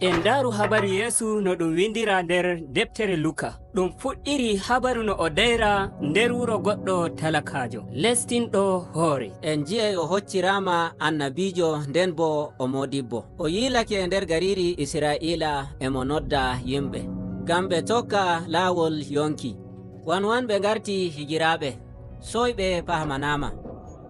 En ndaaru habaru Yeesu no ɗum windira nder deftere Luka. Ɗum fuɗɗiri habaru no o dayra nder wuro goɗɗo talakaajo, lestinɗo hoore. En ji'ay o hoccirama annabijo, nden bo o modibbo. O yilake e nder gariri Isra'ila, emo nodda yimɓe ngam ɓe tokka laawol yonki. Wanwanɓe ngarti higiraaɓe, soyɓe pahamanama,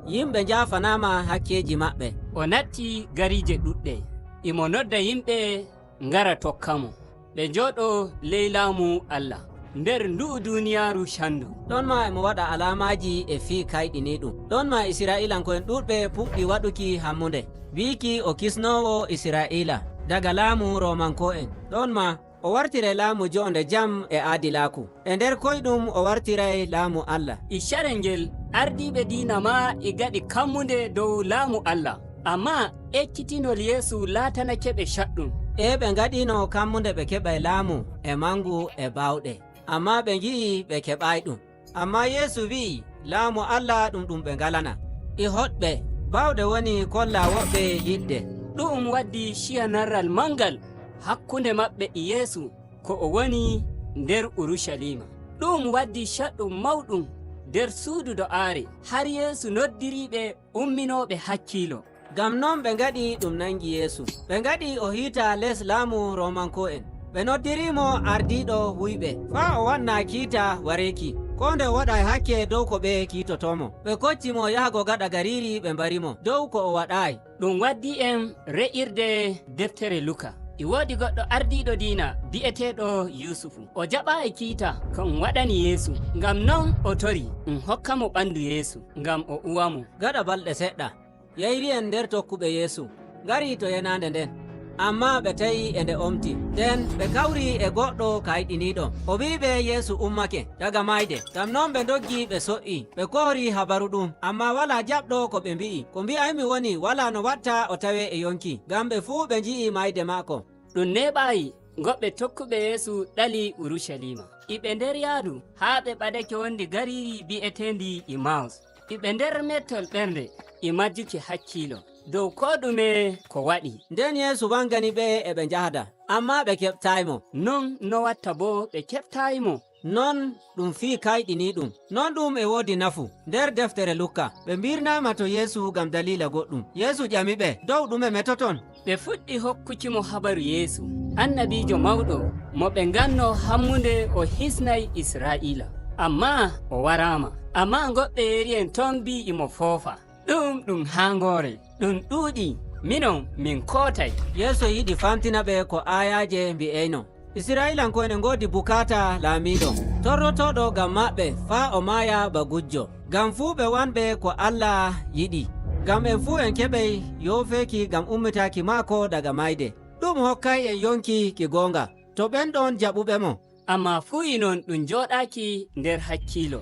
yimɓe jafanama hakkeji maɓɓe. O natti gariije ɗuɗɗe, imo nodda yimɓe ngara tokkamo, ɓe njooɗo ley laamu Allah nder ndu'u duniyaaru candu. Ɗon ma emo waɗa alamaji e fii kayɗini ɗum. Ɗon ma Isra'ilanko'en ɗuɗɓe puɗɗi waɗuki hammunde wiiki o kisnowo Isra'ila daga laamu Romanko'en. Ɗon ma o wartiray laamu jonde jam e aadilaku. E nder koyɗum o wartiray laamu Allah. E carel ngel ardiɓe diina ma e gaɗi kammunde dow laamu Allah, amma ekkitinol Yeesu laatanake ɓe caɗɗum. E ɓe gaɗino kammunde ɓe keɓay laamu e mangu e bawɗe, amma ɓe gi'i ɓe keɓay ɗum. Amma Yeesu wi'i laamu Allah ɗum ɗum ɓe ngalana e hoɗɓe bawɗe woni kolla woɓɓe yidde. Ɗum waddi ciya narral mangal hakkunde maɓɓe e Yeesu ko o woni nder Urushalima. Ɗum waddi caɗɗum mawɗum nder suudu do'aare, har Yeesu noddiriɓe umminoɓe hakkilo. Ngam non ɓe ngaɗi ɗum nangi Yeesu, ɓe ngaɗi o hiita les laamu Romanko'en. Ɓe noddirimo ardiɗo wuyɓe faa o wanna kiita wareki, ko nde o waɗa hakke dow ko ɓe kiitotomo. Ɓe koccimo yahago gaɗa gariri, ɓe mbarimo dow ko o waɗayi. Ɗum waddi en re'irde deftere Luka. E woodi goɗɗo ardiɗo diina bi'eteɗo Yusufu. O jaɓayi kiita ko um waɗani Yeesu, ngam non o tori um hokkamo ɓandu Yeesu ngam o uwamo. Gaɗa balɗe seɗɗa, yayri'en nder tokkuɓe Yeesu ngari to yenande nden, amma ɓe tawi e nde omti. Nden ɓe kawri e goɗɗo kayɗiniɗo, o wiɓe Yeesu ummake daga mayde. Ngam non ɓe doggi, ɓe so'i, ɓe kohri habaru ɗum, amma wala jaɓɗo ko ɓe mbi'i. Ko mbi'aymi woni wala no watta o tawe e yonki, ngam ɓe fuu ɓe nji'i mayde maako. Ɗum neɓayi goɓɓe tokkuɓe Yeesu ɗali Urushalima. Iɓe nder yaadu haa ɓe ɓadake wondi gariri bi'etendi Imaus. Iɓe nder mettol ɓernde e majjuki hakkilo dow ko ɗume ko waɗi. Nden Yeesu wangani ɓe e ɓe njahda, amma ɓe keɓtaymo. Non no watta bo ɓe keɓtaymo. Non ɗum fii kayɗini ɗum non ɗum e woodi nafu. Nder deftere Lukka ɓe mbirnama to Yeesu ngam dalila goɗɗum. Yeesu ƴami ɓe dow ɗume metoton. Ɓe fuɗɗi hokkukimo habaru Yeesu, annabijo mawɗo mo ɓe ganno hammunde o hisnay Isra'ila, amma o warama. Amma goɓɓe yeri'en ton mbi imo foofa ɗum ɗum hangore ɗum ɗuuɗi, minon min kotay. Yeeso yiɗi famtina ɓe ko ayaje mbi'eyno Israilanko'en e ngoodi bukata laamiɗo torrotoɗo ngam maɓɓe faa o maaya ba gujjo, ngam fuu ɓe wanɓe ko Allah yiɗi, ngam en fuu en keɓey yofeki ngam ummitaki maako daga mayde. Ɗum hokkay en yonki ki goonga to ɓen ɗon jaɓuɓe mo. Amma fuyi non ɗum joɗaki nder hakkilo,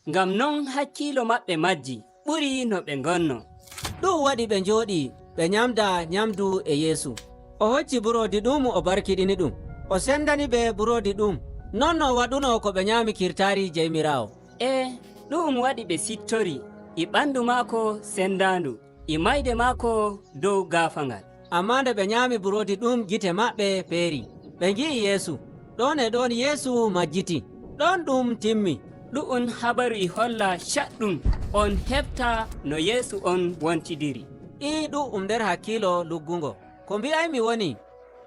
ngam non hakkilo maɓɓe majji ɓuri no ɓe gonno. Ɗum waɗi ɓe njooɗi ɓe nyamda nyamdu e Yeesu. O hocci burodi ɗum, o barkiɗini ɗum, o sendani ɓe burodi ɗum, non no waɗuno ko ɓe nyaami kirtari Jeymirawo. E ɗum waɗi ɓe sittori e ɓandu maako sendandu e mayde maako dow gafangal. Amma nde ɓe nyaami burodi ɗum, gite maɓɓe peeri, ɓe ngi'i Yeesu. Ɗon e ɗon Yeesu majjiti, ɗon ɗum timmi. Ɗu'un habaru e holla caɗɗum on heɓta no Yeesu on wontidiri. I ɗu'um nder hakkilo luggungo. Ko mbi'aymi woni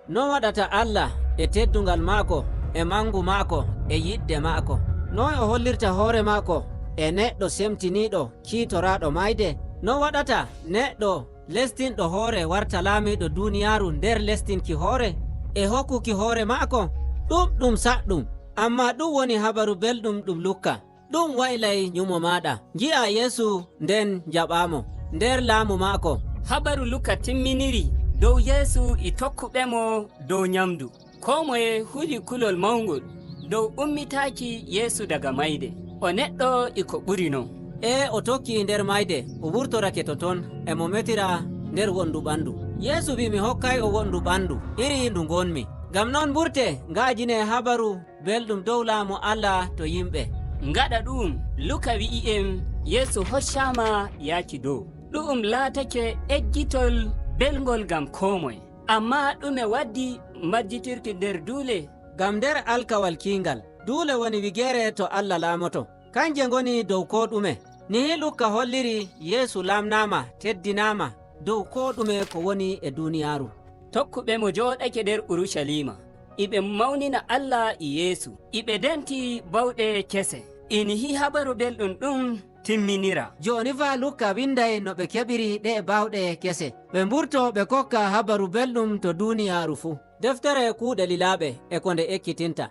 non waɗata Allah e teddungal maako e mangu maako e yidde maako, noy o hollirta hoore maako e neɗɗo semtiniɗo kiitoraɗo mayde, non waɗata neɗɗo lestinɗo hoore warta laamiɗo duniyaaru nder lestinki hoore e hokkuki hoore maako. Ɗum ɗum saɗɗum, amma ɗum woni habaru belɗum ɗum Lukka. Ɗum waylay nyumo maɗa, gi'a Yeesu, nden jaɓamo nder laamu maako. Habaru Luka timminiri dow Yeesu e tokkuɓemo dow nyamdu. Ko moye huli kulol mawngol dow ummitaki Yeesu daga mayde. O neɗɗo e ko ɓuri non. E o tokki nder mayde, o wurtorake to ton, emo metira nder wondu ɓandu. Yeesu wi mi hokkay o wondu ɓandu iri ndu gonmi. Ngam non burte ngajine habaru belɗum dow laamu Allah to yimɓe. Ngaɗa ɗum Luka wi'i en Yeesu hoccama yaaki dow. Ɗum laatake eggitol belngol ngam ko moye. Ammaa ɗume waddi majjitirki nder duule? Ngam nder alkawal kiingal, duule woni wigeere to Allah laamoto. Kanje ngoni dow ko ɗume. Nihi Lukka holliri Yeesu lamnama, teddinama dow ko ɗume ko woni e duniyaaru. Tokkuɓe mo jooɗake nder Urushalima, iɓe mawnina Allah e Yeesu, iɓe denti bawɗe kese. Inihi habaru belɗum ɗum timminira. Joni fa Lukka winday no ɓe keɓiri ɗe bawɗe kese. Ɓe mburto ɓe kokka habaru belɗum to duniyaaru fuu. Deftere kuuɗe lilaaɓe e ko nde ekkitinta.